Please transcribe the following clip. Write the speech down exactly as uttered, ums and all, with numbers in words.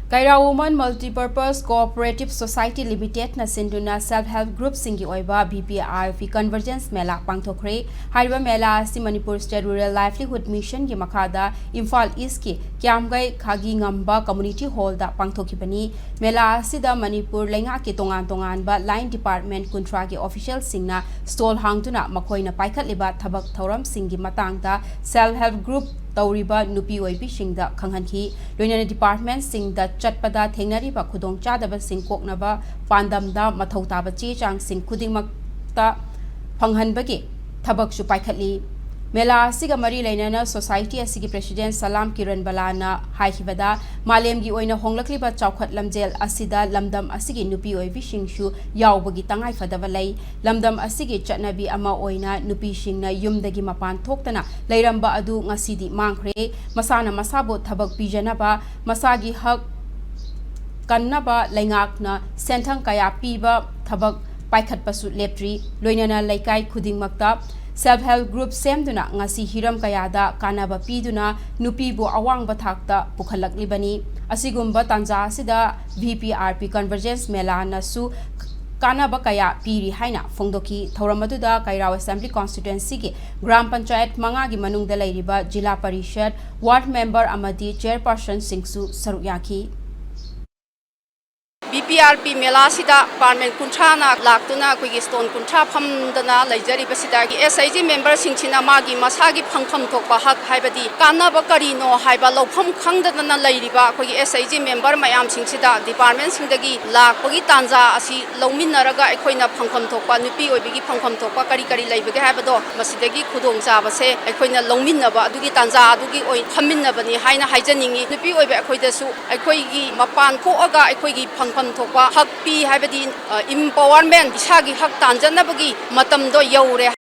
ꯀꯩꯔꯥ Women Multipurpose Cooperative Society Limited ꯅ ꯁꯤꯟꯗꯨꯅ self help group ꯁꯤꯡꯒꯤ ꯑꯣꯏꯕ B P R P Convergence ꯃꯦꯂꯥ ꯄꯥꯡꯊꯣꯛꯈ꯭ꯔꯦ꯫ ꯍꯥꯏꯔꯤꯕ ꯃꯦꯂꯥ ꯑꯁꯤ Manipur State Rural Livelihood Mission ꯒꯤ ꯃꯈꯥꯗ ꯏꯝꯐꯥꯜ East ꯀꯤ ꯀ꯭ꯌꯥꯝꯒꯩ ꯈꯥꯒꯤ ꯉꯝꯕ Community Hall ꯗ ꯄꯥꯡꯊꯣꯛꯈꯤꯕꯅꯤ꯫ ꯃꯦꯂꯥ ꯑꯁꯤꯗ ꯃꯅꯤꯄꯨꯔ ꯂꯩꯉꯥꯛꯀꯤ ꯇꯣꯉꯥꯟ ꯇꯣꯉꯥꯟꯕ line department ꯀꯨꯟꯊ꯭ꯔꯥ ꯒꯤ official ꯁꯤꯡꯅ stall ꯍꯥꯡꯗꯨꯅ ꯃꯈꯣꯏꯅ ꯄꯥꯏꯈꯠꯂꯤꯕ ꯊꯕꯛ ꯊꯧꯔꯝꯁꯤꯡꯒꯤ ꯃꯇꯥꯡꯗ self help group ꯇꯧꯔꯤꯕ ꯅꯨꯄꯤ ꯑꯣꯏꯕꯤꯁꯤꯡꯗ ꯈꯪꯍꯟꯈꯤ꯫ ꯂꯣꯏꯅꯅ department ꯁꯤꯡꯗ ꯆꯠꯄꯗ ꯊꯦꯡꯅꯔꯤꯕ ꯈꯨꯗꯣꯡꯆꯥꯗꯕꯁꯤꯡ ꯀꯣꯛꯅꯕ ꯄꯥꯟꯗꯝꯗ ꯃꯊꯧ ꯇꯥꯕ ꯆꯦ ꯆꯥꯡꯁꯤꯡ ꯈꯨꯗꯤꯡꯃꯛꯇ ꯐꯪꯍꯟꯕꯒꯤ ꯊꯕꯛꯁꯨ ꯄꯥꯏꯈꯠꯂꯤ꯫ ꯃꯦꯂꯥ ꯑꯁꯤꯒ ꯃꯔꯤ ꯂꯩꯅꯅ society ꯑꯁꯤꯒꯤ president ꯁꯂꯥꯝ ꯀꯤꯔꯟ ꯕꯂꯥꯅ ꯍꯥꯏꯈꯤꯕꯗ, ꯃꯥꯂꯦꯝꯒꯤ ꯑꯣꯏꯅ ꯍꯣꯡꯂꯛꯂꯤꯕ ꯆꯥꯎꯈꯠ ꯂꯝꯖꯦꯜ ꯑꯁꯤꯗ ꯂꯝꯗꯝ ꯑꯁꯤꯒꯤ ꯅꯨꯄꯤ ꯑꯣꯏꯕꯤꯁꯤꯡꯁꯨ ꯌꯥꯎꯕꯒꯤ ꯇꯉꯥꯏꯐꯗꯕ ꯂꯩ꯫ ꯂꯝꯗꯝ ꯑꯁꯤꯒꯤ ꯆꯠꯅꯕꯤ ꯑꯃ ꯑꯣꯏꯅ ꯅꯨꯄꯤꯁꯤꯡꯅ ꯌꯨꯝꯗꯒꯤ ꯃꯄꯥꯟ ꯊꯣꯛꯇꯅ ꯂꯩꯔꯝꯕ ꯑꯗꯨ ꯉꯁꯤꯗꯤ ꯃꯥꯡꯈ꯭ꯔꯦ꯫ ꯃꯁꯥꯅ ꯃꯁꯥꯕꯨ ꯊꯕꯛ ꯄꯤꯖꯅꯕ, ꯃꯁꯥꯒꯤ ꯍꯛ ꯀꯟꯅꯕ ꯂꯩꯉꯥꯛꯅ ꯁꯦꯟꯊꯪ ꯀꯌꯥ ꯄꯤꯕ ꯊꯕꯛ ꯄꯥꯏꯈꯠꯄꯁꯨ ꯂꯦꯞꯇ꯭ꯔꯤ꯫ ꯂꯣꯏꯅꯅ ꯂꯩꯀꯥꯏ ꯈꯨꯗꯤꯡꯃꯛꯇ self help group ꯁꯦꯝꯗꯨꯅ ꯉꯁꯤ ꯍꯤꯔꯝ ꯀꯌꯥꯗ ꯀꯥꯟꯅꯕ ꯄꯤꯗꯨꯅ ꯅꯨꯄꯤꯕꯨ ꯑꯋꯥꯡꯕ ꯊꯥꯛꯇ ꯄꯨꯈꯠꯂꯛꯂꯤꯕꯅꯤ꯫ ꯑꯁꯤꯒꯨꯝꯕ ꯇꯥꯟꯖꯥ ꯑꯁꯤꯗ V P R P Convergence ꯃꯦꯂꯥꯅꯁꯨ ꯀꯥꯟꯅꯕ ꯀꯌꯥ ꯄꯤꯔꯤ ꯍꯥꯏꯅ ꯐꯣꯡꯗꯣꯛꯈꯤ꯫ ꯊꯧꯔꯝ ꯑꯗꯨꯗ ꯀꯩꯔꯥꯎ Assembly Constituency ꯒꯤ ꯒ꯭ꯔꯥꯝ ꯄꯟꯆꯥꯌꯠ ꯃꯉꯥꯒꯤ ꯃꯅꯨꯡꯗ ꯂꯩꯔꯤꯕ ꯖꯤꯂꯥ ꯄꯔꯤꯁꯗ, ward member ꯑꯃꯗꯤ chairperson ꯁꯤꯡꯁꯨ ꯁꯔꯨꯛ ꯌꯥꯈꯤ꯫ V P R P ꯃꯦꯂꯥꯁꯤꯗ department ꯀꯨꯟꯊ꯭ꯔꯥꯅ ꯂꯥꯛꯇꯨꯅ ꯑꯩꯈꯣꯏꯒꯤ stall ꯀꯨꯟꯊ꯭ꯔꯥ ꯐꯝꯗꯅ ꯂꯩꯖꯔꯤꯕꯁꯤꯗ S H G member ꯁꯤꯡꯁꯤꯅ ꯃꯥꯒꯤ ꯃꯁꯥꯒꯤ ꯐꯪꯐꯝ ꯊꯣꯛꯄ ꯍꯛ, ꯍꯥꯏꯕꯗꯤ ꯀꯥꯟꯅꯕ ꯀꯔꯤꯅꯣ ꯍꯥꯏꯕ ꯂꯧꯐꯝ ꯈꯪꯗꯗꯅ ꯂꯩꯔꯤꯕ ꯑꯩꯈꯣꯏꯒꯤ S H G member ꯃꯌꯥꯝꯁꯤꯡꯁꯤꯗ department ꯁꯤꯡꯗꯒꯤ ꯂꯥꯛꯄꯒꯤ ꯇꯥꯟꯖꯥ ꯑꯁꯤ ꯂꯧꯃꯤꯟꯅꯔꯒ ꯑꯩꯈꯣꯏꯅ ꯐꯪꯐꯝ ꯊꯣꯛꯄ, ꯅꯨꯄꯤ ꯑꯣꯏꯕꯒꯤ ꯐꯪꯐꯝ ꯊꯣꯛꯄ ꯀꯔꯤ ꯀꯔꯤ ꯂꯩꯕꯒꯦ ꯍꯥꯏꯕꯗꯣ ꯃꯁꯤꯗꯒꯤ ꯈꯨꯗꯣꯡꯆꯥꯕꯁꯦ ꯑꯩꯈꯣꯏꯅ ꯂꯧꯃꯤꯟꯅꯕ ꯑꯗꯨꯒꯤ ꯇꯥꯟꯖꯥ ꯑꯗꯨꯒꯤ ꯑꯣꯏ ꯐꯝꯃꯤꯟꯅꯕꯅꯤ ꯍꯥꯏꯅ ꯍꯥꯏꯖꯅꯤꯡꯉꯤ꯫ ꯅꯨꯄꯤ ꯑꯣꯏꯕ ꯑꯩꯈꯣꯏꯗꯁꯨ ꯑꯩꯈꯣꯏꯒꯤ ꯃꯄꯥꯟ ꯊꯣꯛꯑꯒ ꯑꯩꯈꯣꯏꯒꯤ ꯐꯪꯐꯝ ꯊꯣꯛꯄ ꯍꯛ ꯄꯤ, ꯍꯥꯏꯕꯗꯤ, ꯑ, empowerment, ꯏꯁꯥꯒꯤ ꯍꯛ ꯇꯥꯟꯖꯅꯕꯒꯤ ꯃꯇꯝꯗꯣ ꯌꯧꯔꯦ꯫